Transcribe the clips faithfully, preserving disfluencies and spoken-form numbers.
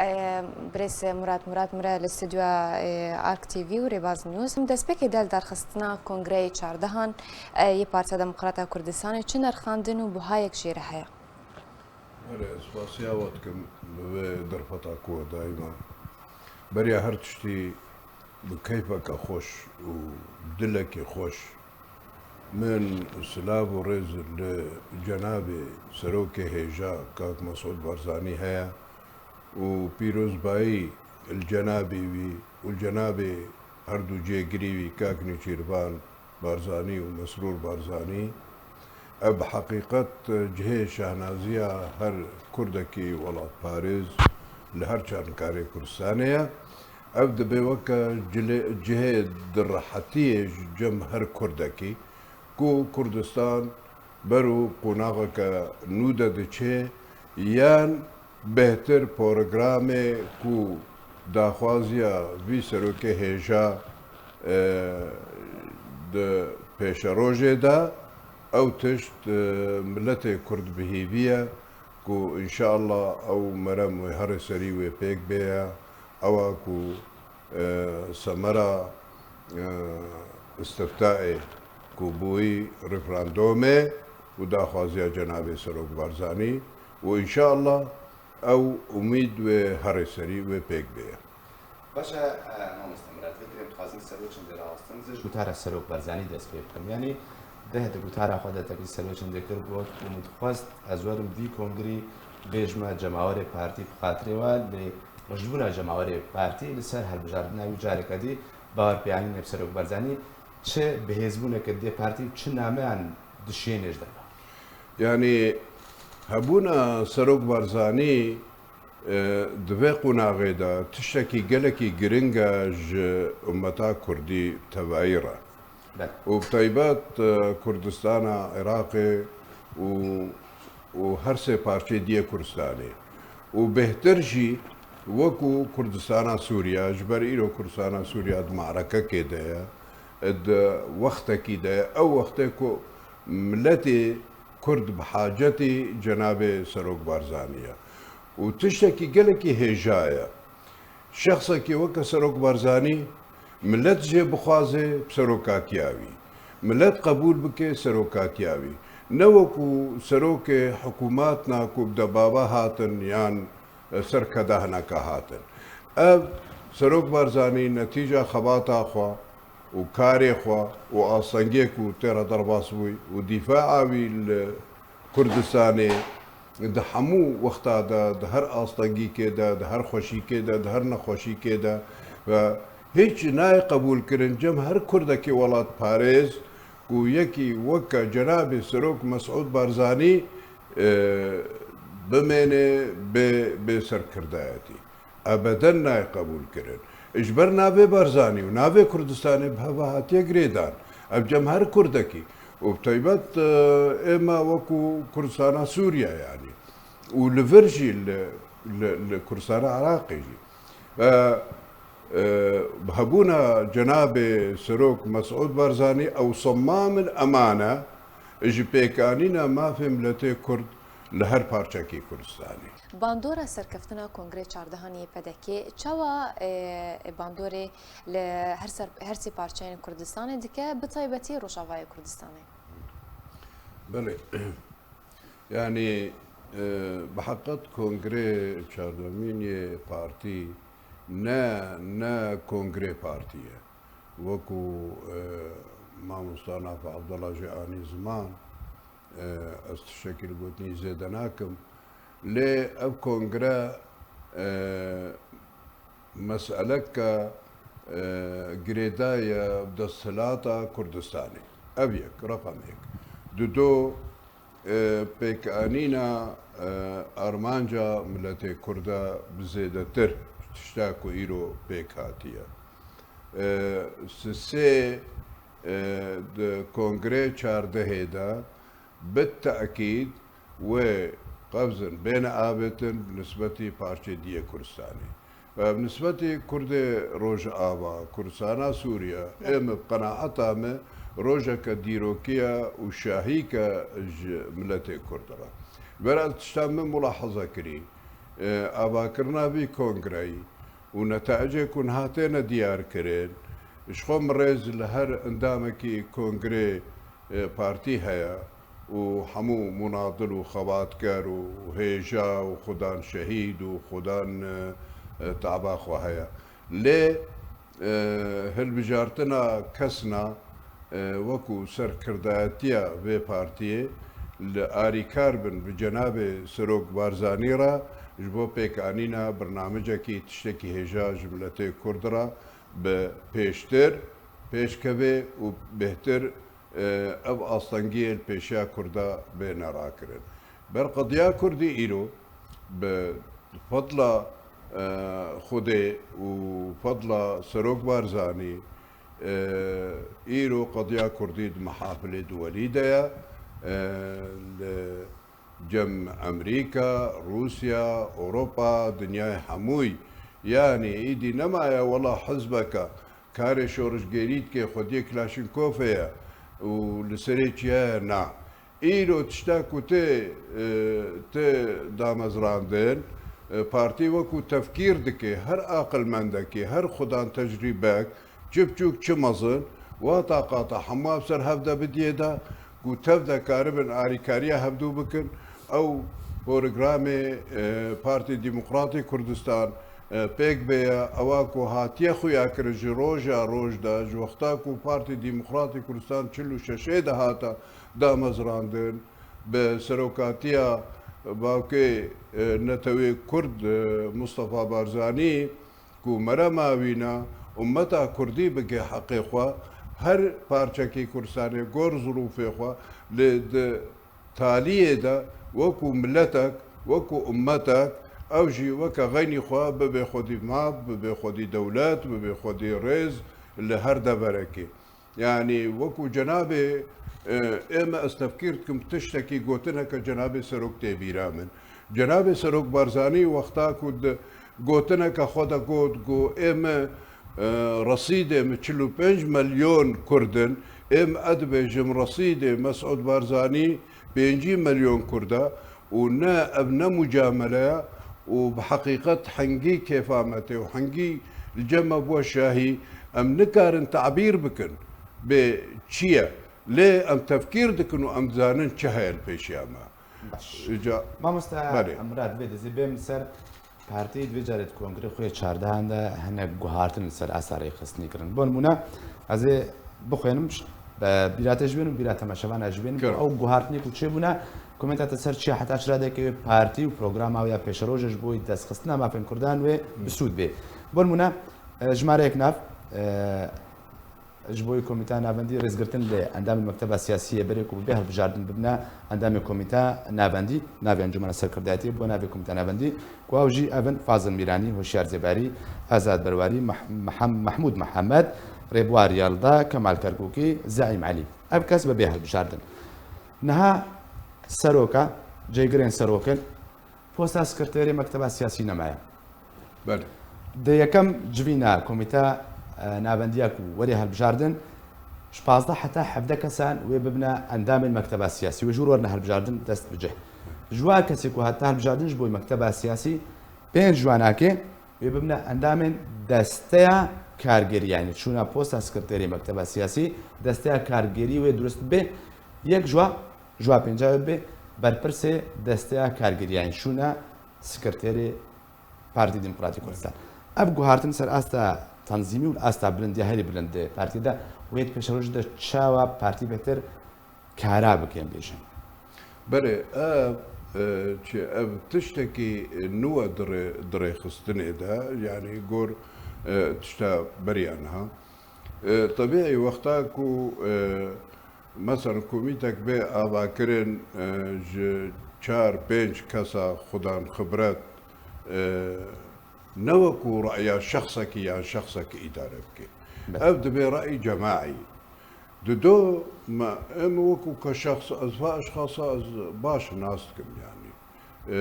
E, Birêz Murat Murat min re li stûdyoya, e, Ark T V û Rêbaz News. Destpêkê de li derxistina Kongreyê çardehan, e, yê Partiya Demokrata Kurdistanê çi nirxandin û buhayek jê re heye? Erê, ez spasiya we dikim bi vê derfeta ku we dayî me. Beriya her tiştî bi keyfeke xweş û dilekî xweş min silav û rêz li cenabê Serokê Hêja Kak Mesûd Barzanî heye û pîrozbayî li cenabê wî û li cenabê her du cêgirî wî Kak Nêçîrvan Barzanî û Mesrûr Barzanî. Ev bi heqîqet cihê şehnaziya her Kurdekî welatparêz li her çarnikarê Kurdistanê ye. Ev dibe weke cilê-, cihê di rehetiyê ji cem her Kurdekî ku Kurdistan bero qonaxeke nû de diçe, yan bêhtir programê ku daxwaziya vî serokê hêja, e, di pêşerojê de, ew tişt, e, miletê Kurd bi hêvî ye ku înşeallah ew merem wê herê serî wê pêk bêye, ew a ku e, semera, e, îstiftaê ku bûyî referandumê û daxwaziya cenabê Serok Barzanî û înşeallah ew umîd wê herê serî wê pêk bê. Baş e, e, mamoste Mirat, vê kirê dixwazin seroçin dê rawestin, ez ji gotara Serok Barzanî dest pê bikim. Yanî deh di gotara xwe de tekî seroçin dê kir, got û min dixwest ez werim vî kongrî bêjme cemawerê partî bi xatirê we, lê Ji bona cemawerê partî li ser hilbijardina wî careke dî bawer pêyanînê bi Serok Barzanî çi bihêzbûneke didê partî û çi nameyan dişêne ji derve? Yanî hebûna Serok Barzanî, e, di vê qonaxê de tiştekî gelekî giring e ji ummeta kurdî tevayî re. Belê. Û bi taybet, e, Kurdistana Iraqê û, û her sê parçeyê diyê Kurdistanê. Û bêhtir jî wekû Kurdistana Sûriye, ji ber îro Kurdistana Sûriye di marekekê de ye, di wextekî de ye. Ew wextê ku miletê Kurd bi hacetî cenabê Serok Barzanî ye. Û tiştekî gelekî hêja ye. Şexsekî weke Serok Barzanî, milet jê bixwaze bi serokatiya wî. Milet qebûl bike serokatiya wî. Ne wekû serokê hikûmatna ku bi debaba hatin yan ser kedahneke hatin. Ev Serok Barzanî netîca xebata xwe û karê xwe û astengiyê ku tê re derbas bûy û dîfaa wî li Kurdistanê di hemû wexta de, di her astengîkê de, di her xweşîkê de, di her nexweşîkê de ve hîç nayê qebûlkirin cem her Kurdekî welatparêz ku yekî weke cenabê Serok Mesûd Barzanî, e, bimêne bê, bê serkirdayetî. Ebeden nayê qebûlkirin. Ji ber navê Barzanî û navê Kurdistanê bi heva hatiye girêdan. Ev cem her Kurdekî. Û bi taybet, e, êma wekû Kurdistana Sûriye yanî. Û li vir jî li, li, li Kurdistana Iraqê jî. E, e, bi hebûna cenabê Serok Mesûd Barzanî ew semam in emane ji pêkanîna mafê miletê Kurd li her parçekî Kurdistanê. Bandora serkeftina Kongrê çardehan yê P D K çawa, e, bandorê li her ser, her sê parçeyên Kurdistanê dike, bi taybetî Rojavayê Kurdistanê? Belê. Yanî, e, bi heqet Kongrê çardemîn yê partî ne, ne Kongrê partî ye. Wekû, e, mamosta Nafi Abdullah jî anî ziman, e, ez tiştekî li gotinî zêde nakim. Lê ev kongre, e, meseleke, e, girêdayî ye bi desthilata Kurdistanê. Ev yek, reqem yek. Dudo, e, pêkanîna, e, armanca miletê Kurd e bi zêdetir tişta ku îro pêk hatiye. E, sisê, e, di kongrê çardehê de bi tekîd wê qevzin bêne avêtin bi nisbetî parçê diyê Kurdistanê. Ve bi nisbetî Kurdê Rojava, Kurdistana Sûriye, ê min bi qenaeta min rojeke dîrokî ye û şahîk e ji miletê Kurd re. Vera tişta min mulahaza kirî, e, avakirina vî kongreyî û netayicê ku niha têne diyarkirin, ji xwe min rêz li her endamekî kongrê, e, partî heye û hemû munadil û xebatker û hêja û xudan şehîd û xudan, e, e, taba xwe heye. Lê, e, hilbijartina kesna, e, wekû serkirdayetiya vê partiyê li arîkar bin bi cenabê Serok Barzanî re ji bo pêkanîna birnamecekî tiştekî hêja ji miletê Kurd re bi pêştir pêşkevê û bêhtir, e, ev astengiyê li pêşiya Kurda bêne rakirin. Ber qediya Kurdî îro bi fedla, e, Xwedê û fedla Serok Barzanî, e, îro qediya Kurdî di mehafilê duwelî de ye, e, li cem Amerîka, Rûsya, Ewropa, dinyayê hemûyî. Yanî îdî nemaye wela hizbeke karê şorişgêrî dike, xwediyê Klaşînkofê ye û li serê çiya ye, na. Îro tişta ku tê, e, tê damezrandin, e, partî wekû tefkîr dike, her aqilmendekî, her xudan tecrîbek, çi biçûk çi mezin, wa taqata hemû ev ser hev de bidiyê de, ku tev de karibin arîkariya hevdû bikin, ew programê, e, Partî Demokratî Kurdistan, e, pêk bêye, ewa ku hatiye xuyakirin ji roja roj de, ji wexta ku Partî Demokratî Kurdistan çil û şeşê de hate damezrandin, bi serokatiya bavkê, e, netewê Kurd, e, Mustafa Barzanî, ku merema wî ne, ummeta Kurdî bike heqê xwe, her parçekî Kurdistanê gor zirûfê xwe, lê di taliyê de wekû miletek, wekû ummetek, ew jî weke xeynî xwe bibe xwedî maf, bibe xwedî dewlet, bibe xwedî rêz li her deverekê. Yanî wekû cenabê, e, ê me, ez tefkîr dikim, tiştekî gotineke cenabê Serok tê bîra min. Cenabê Serok Barzanî wexta ku di gotineke xwe de got, got, ê me, e, resîdê me çil û pênc milyon Kurd in, ê me, ez dibêjim, resîdê Mesûd Barzanî pêncî milyon Kurd e û ne, ev ne mucamele ye û bi heqîqet hingî kêfa me tê û hingî li cem me bû şahî, em nikarin tabîr bikin bê çi ye. Lê em tefkîr dikin û em dizanin çi heye li pêşiya me. Baş. Îca Mamoste Belê. Emrad, vê dizî bêm ser partî, di vê carê di kongrê xwe yê çardehan de hinek guhartin li ser asta rêxistinî kirin. Bo nimûne, ez ê bixwênim, ş-, be-, bîra te jî bênim, bîra temaşevana jî bênim. Kiro. Ew guhartinê ku çêbûne, komenta te ser çi ye, heta çi radeyekê wê partî û programa wê ya pêşerojê ji bo destxistina mafên Kurdan wê bi sûd bê. Bo nimûne, e, jimareyek nav, e, ji bo Komîteya Navendî rêzgirtin li endamên Mekteba Siyasî yê berê ku bi bê hilbijardin bibine endamê Komîteya Navendî, navê Encûmena Serkirdayetiyê bû navê Komîteya Navendî, ku ew jî ev in: Fazil Mîranî, Hoşyar Zêbarî, Azad Berwarî, Meh-, Mehem-, Mehmûd Mihemed, Rêbwar Yelda, Kemal Kerkûkî, Zeîm Elî. Ev kes bi bê hilbijardin. Niha seroka, cêgirên serok in, posta sekreterê Mekteba Siyasî nemaye. Belê. Di yekem civîna komîte, e, navendiya ku werê hilbijardin, ji pazdeh heta hevdeh kesan wê bibine endamên Mekteba Siyasî. Wê ji wir werine hilbijardin dest bi cih. Ji wan kesê ku hate hilbijardin ji bo Mekteba Siyasî, pênc ji wan ake wê bibine endamên desteya kargerî, yanî çûna posta sekreterê Mekteba Siyasî, desteya kargerî wê durust bibe. Yek ji wa, ji wa pênca wê bibe berpirsê desteya kargerî, yanî çûna sekreterê Partî Demokratîk Kurdistan. Ev guhartin ser asta tanzîmî û asta bilindiya herî bilind di partî de, wê di pêşerojê de çawa partî bêhtir kara bike, em bêjin? Belê, ev, e, çi, ev tiştekî nû e di rê-, di rêxistinê de, yanî gor, e, tişta beriya niha. E, tebîî wexta ku, e, Mesela komîtek bê avakirin, e, ji çar pênc kesa xudan xibret, e, ne wekû reya şexsekî yan şexsekî îdare bike. Be. Ev dibe reyî cemaî. Dido me, em wekû ke şexs, ez va eşxasa ez baş nas dikim, yanî. E,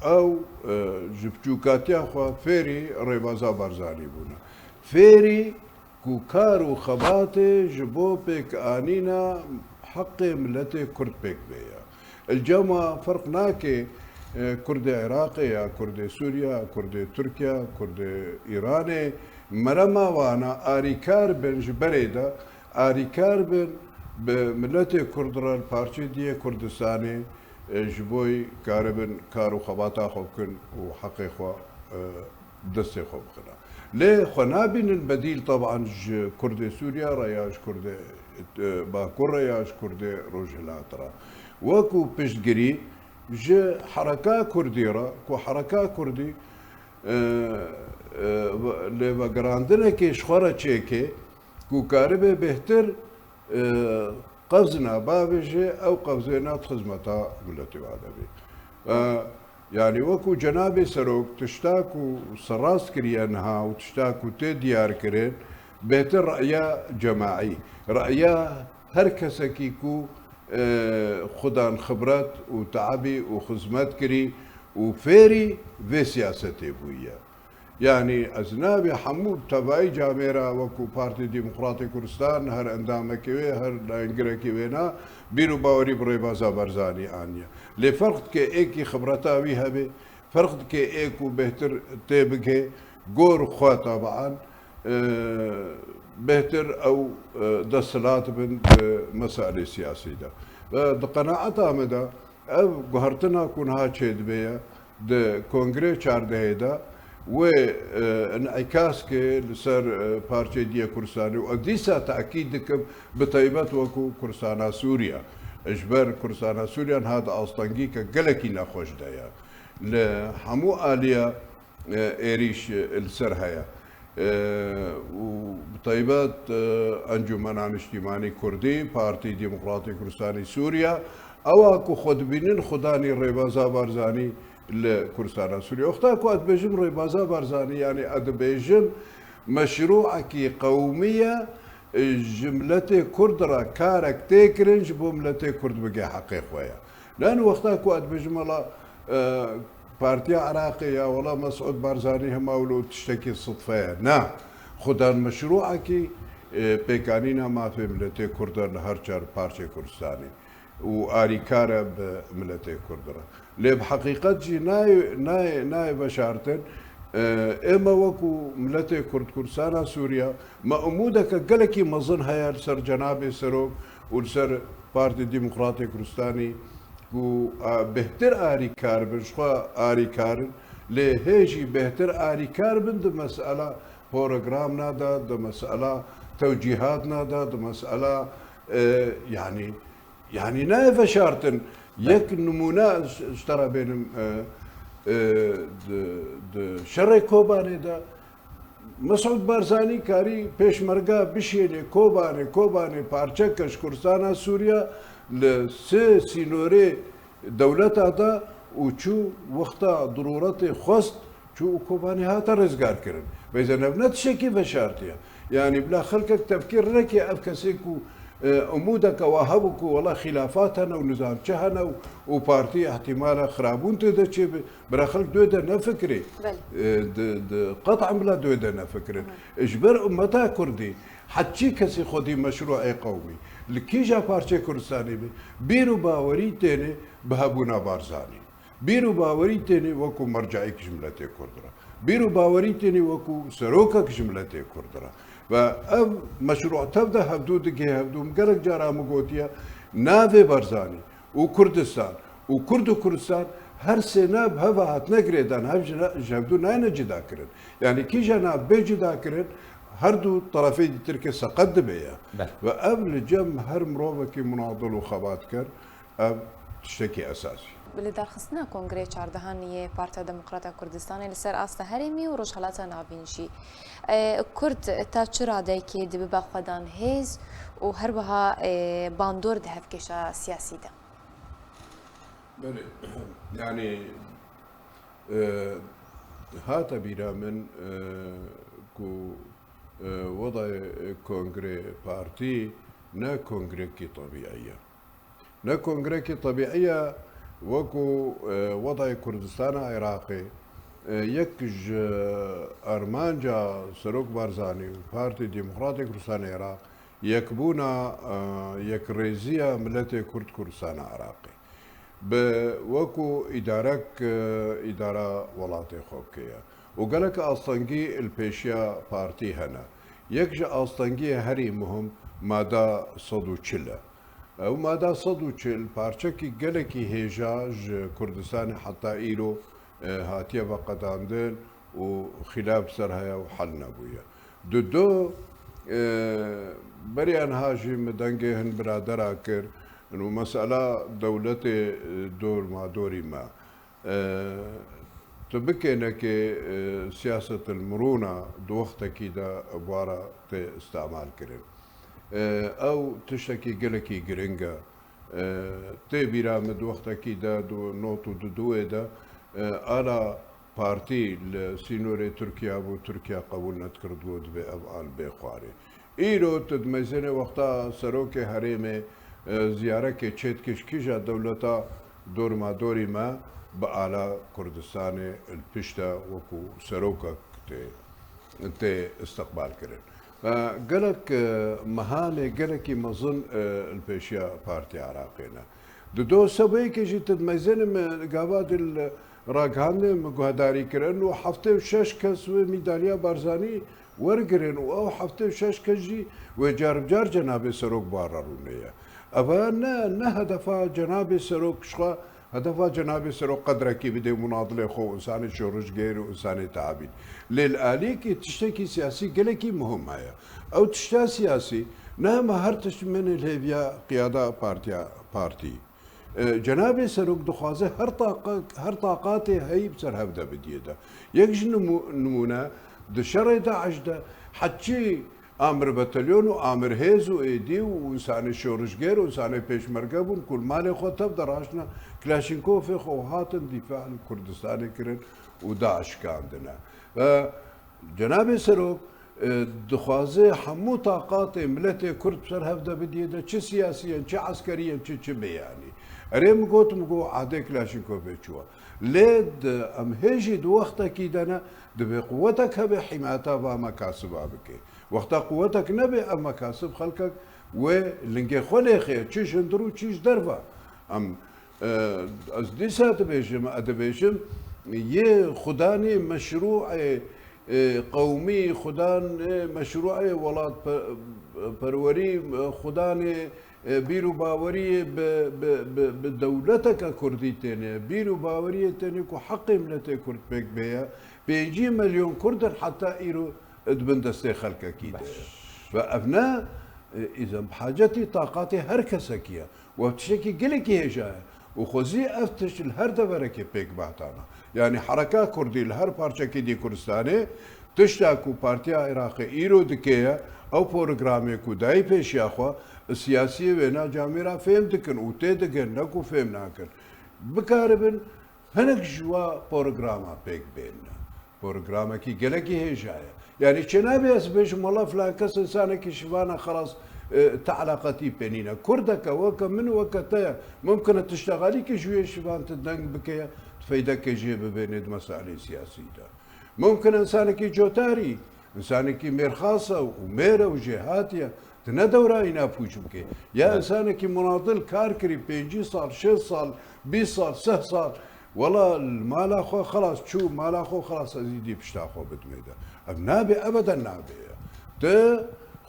ew, e, ji biçûkatiya xwe fêrî rêbaza Barzanî bûne. Fêrî ku kar û xebatê ji bo pêkanîna heqê miletê Kurd pêk bêye. Li cem wa ferq nake e, Kurdê Iraqê ya Kurdê Sûriye, Kurdê Tirkiye, Kurdê Îranê, merema wana arîkar bin ji berê de, arîkar bin bi miletê Kurd re li parçeyê diyê Kurdistanê, e, ji bo karibin kar û xebata xwe bikin û heqê xwe, e, destê xwe bixine. Lê xwe nabînin bedîl teban ji Kurdê Sûriye re ya ji Kurdê, e, Bakur re ya ji Kurdê Rojhilat re. Wekû piştgirî ji hereka Kurdî re, ku hereka Kurdî, e, e, lêvegerandinekê ji xwe re çêke, ku karibe bêhtir, e, qevzina bavêje, ew qevzêna di xizmeta miletê wa de bê. E, yanî wekû cenabê serok tişta ku serrast kiriye niha û tişta ku tê diyar kirin, bêhtir reya cemaî, reya her kesekî ku, e, xudan xibret û teabî û xizmet kirî û fêrî vê siyasetê bûye. Yanî ez nabê hemû tevayî camêra wekû Partî Demokratê Kurdistan, her endamekê wê, her layengirekê wê na, bîr û bawerî bi rêbaza Barzanî aniye. Lê ferq dike êkî xibreta wî hebe, ferq dike ê ku bêhtir tê bike, gor xwe taban, e, bêhtir ew, e, desthilat bin di meselê siyasî de. Ve di qenaeta me de, ev guhertina ku niha çêdibe ye, di Kongrê çardehê de wê, e, înîkas ke li ser, e, parçeyê diyê Kurdistanê û ez dîsa tekîd dikim, bi taybet wekû Kurdistana Sûriye. Ji ber Kurdistana Sûriye niha di astengîke gelekî nexweş de ye. Li hemû aliya e, êrîş, e, li ser heye. E, û bi taybet, e, Encûmena Niştîmanî Kurdî, Partî Demokratî Kurdistanî Sûriye, ewa ku xwe dibînin xudanî rêbaza Barzanî li Kurdistana Sûriye. Wexta ku ez dibêjim rêbaza Barzanî, yanî ez dibêjim meşrûekî qewmî ye, e, ji miletê Kurd re karek tê kirin, ji bo miletê Kurd bige heqê xwe ye. Ne wexta ku ez dibêjim, wela, e, Partiya Iraqê ya, wela Mesûd Barzanî hema wilo tiştekî sidfe ye. Na, xudan meşrûekî, e, pêkanîna mafê miletê Kurd e li her çar parçeyê Kurdistanê û arîkar e bi miletê Kurd re. Lê bi heqîqet jî nayê, nayê, nayê veşartin. E, ê me wekû miletê Kurd, Kurdistana Sûriye, me umûdeke gelekî mezin heye li ser cenabê serok û li ser Partî Demokratê Kurdistanî ku, a, bêhtir arîkar bin, ji xwe arîkar in, lê hê jî bêhtir arîkar bin di mesela programna de, di mesela tewcîhatna de, di mesela, e, yanî, yanî nayê veşartin. Belê. Yek nimûne ji, ji te re bênim, e, e, di, di şerê Kobanê de, Mesûd Barzanî karî pêşmerga bişênê Kobanê, Kobanê parçeke ji Kurdistana Sûriye li sê sînorê dewleta de û çû wexta dirûretê xwest, çû û Kobanê hate rêzgar kirin. Beyze ev ne tiştekî veşartî ye. Yanî bila xelkek tefkîr neke ev kesê ku, e, umûdeke wa hebû ku wela xîlafat hene û nizam çi hene û, û partî ihtimala xirabûn tê de çêbe. Bira xelk dê wê de nefikirê. Belê. E, di, di, qet'an bila dê wê de nefikirin. Aha. E, ji ber ummeta Kurdî, heçî kesî xwedî meşrûê qewmî, li kîja parçeyê Kurdistanê be, bîr û bawerî têne bi hebûna Barzanî. Bîr û bawerî têne wekû merceîk ji miletê Kurd re. Bîr û bawerî têne wekû serokek ji miletê Kurd re. Ve ev meşrû tev de hevdû digihê hevdû. Min gelek cara min gotiye, navê Barzanî û Kurdistan û Kurd û Kurdistan her sê nav bi hev ve hatine girêdan, hev ji na-, ji hevdû nayêne cida kirin. Yanî kîja nav bê cida kirin, her du terefê dîtirkê seqet dibe ya. Belê. Ve ev li cem her mirovekî munadil û xebatkar, ev tiştekî esasî. Bi lidarxistina Kongreyê çardehan yê Partiya Demokrata Kurdistanê li ser asta herêmî û Rojhelata Navîn jî, e, Kurd ta çi radeyekê dibibe xwedan hêz û her wiha, e, bandor di hevkêşa siyasî de? Belê, yanî, e, hate bîra min, e, ku, e, wedayê kongrê partî ne kongrekî tebîî ye. Ne kongrekî tebîî ye, wekû, e, wedayê Kurdistana Iraqê, e, yek ji armanca Serok Barzanî û Partî Demokratê Kurdistanê Iraq, yekbûna, e, yekrêziya miletê Kurd Kurdistana Iraqê. Bi wekû îdarek, e, îdara welatê xwe bike ye. Û gelek astengî li pêşiya partî hene. Yek ji astengiyê herî muhim mada sed û çil e. Ew mada sed û çil parçekî gelekî hêja ji Kurdistanê heta îro, e, hatiye veqedandin û xîlaf ser heye û hel nebûye. Di do, e, beriya niha jî min dengê hin biradera kir û mesela dewletê, e, dormadorî me. E, tu bikênekê, e, siyaset el mirûna di wextekî de bwara tê îstemal kirin. E, ew tiştekî gelekî giring e. E, tê bîra min di wextekî de, di not û di duwê de, e, ala partî li sînorê Tirkiye bû, Tirkiye qebûl nedikir, digot divê ev al bê xwarê. Îro tu dimeyzênê wexta serokê herêmê, e, ziyarekê çêdike ji kîja dewleta dormadorî me bi ala Kurdistanê li pişt e wekû serokek tê, tê istiqbal kirin. E, gelek, e, mehanê gelekî mezin, e, li pêşiya Partiya Iraqê ne. Di do sebeyekê jî tu dimeyzênê min gava di li ragihandinê min guhdarî kirin û heftê û şeş kes wê mîdaliya Barzanî wergirin û ew heftê û şeş kes jî wê car bi car cenabê serok bi wan re rûnê ye. Eva ne, ne hedefa cenabê serok jixwe, hedefa cenabê serok qedrekî bidê munadilê xwe û însanê şorişgêr û însanê tabîn. Lê li aliyekî tiştekî siyasî gelekî muhim heye. Ew tişta siyasî ne hema her tişt mene li hêviya qiyada partiya, partî. E, Cenabê Serok dixwaze her taqa-, her taqatê heyî bi ser hev de bidiyê de. Yek ji nimû-, nimûne di şerê DAIŞ de heçî amir betelyon û amir hêz û êdî û însanê şorişgêr û însanê pêşmerge bûn ku li malê xwe tev de raştine Klaşînkovê xwe û hatin dîfa li Kurdistanê kirin û DAIŞ şikandine. E, Cenabê Serok, e, dixwaze hemû taqatê miletê Kurd bi ser hev de bidiyê de, çi siyasî yên, çi eskerî yên, çi, çi bê yanî. Erê min got, min got, ehdê Klaşînkovê çûye. Lê di, em hê jî di wextekî de ne, divê quwetek hebe hîmayeta va mekasiba bike. Wexta quwetek nebe, ev mekasib xelkek wê lingê xwe lêxê, çi ji hundir û çi ji derve. Em E, ez dîsa dibêjim, e, dibêjim, yê xudanê meşrûê, e, qewmî, xudanê meşrûê welat pe-, perwerî, e, xudanê, e, bîr û baweriyê bi, bi, bi, bi dewleteke kurdî têne, bîr û baweriyê têne ku heqê miletê kurd pêk bêye, pêncî milyon kurd in heta îro di bin destê xelkekî de ye. Ve ev ne, e, îzem bi hacetî taqatê her kesekî ye. Û ev tiştekî gelekî hêja ye û xwezî ev tişt li her deverekê pêk bihatana. Yanî hereka kurdî li her parçekî dî Kurdistanê tişta ku Partiya Iraqê îro dike ye, ew programê ku dayî pêşiya xwe, siyasiyê wêna camêra fêm dikin û tê digin, ne ku fêm nakin. Bikaribin hinek ji wa programa pêk bên. Programekî gelekî hêja ye. Yanî çênabe ez bêjim, wela filan kes însanekî şivana xelas, e, te eleqetî pê nîne. Kurdeke weke min û weke te ye. Mumkin e tişta xalîkî ji wê şivan te deng bike ye, tu feydeke jê bibênê di meselê siyasî de. Mumkin e însanekî cotarî, însanekî mêrxas e û mêr e û jêhatî ye. Tu ne dewra îna pûç bike. Ya Evet. însanekî munadil kar kirî pêncî sal, şêst sal, bîst sal, sih sal. Wela li mala xwe xelas çû, mala xwe xelas ez îdî pişta xwe bidimê de. Ev nabe, ebeden nabe. Tu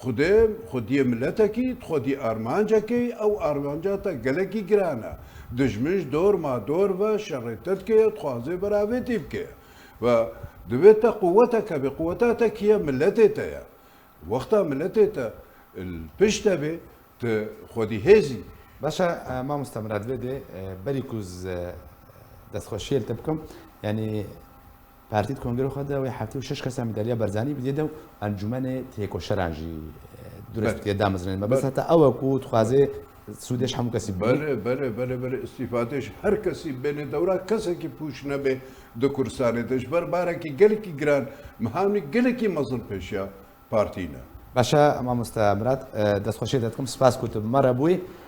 xwedê, xwediyê miletekî, xwedî armancekê, ew armanca te gelekî giran e. Dijmin ji dor ma dor ve şerê te dike, dixwaze beravêtî bike. Ve divê te quwetek hebe, quweta te kî ye? Miletê te ye. Wexta miletê te li pişt te bê, tu xwedî hêzî. Baş e, e, mamoste Mirad, vê dê, e, berî ku ez, e, destxweşiyê li te bikim, yanî partî di kongrê xwe de wê heftê û şeş kesa medalya Barzanî bidiyê de û encûmenê têkoşeran jî, e, durust Belê. dikê damezrînin. Me bes Belê. heta ew e ku dixwaze sûdê ji hemû kesî bibî. Belê, belê, belê, belê. Îstîfade ji her kesî bêne dewra, kesekî pûç nebe di Kurdistanê de. Ji ber barekî gelekî giran, mihanî gelekî mezin pêşiya partî ne. Baş e, mamoste Mirad, e, destxweşiyê te dikim, spas ku tu bi me re bûyî.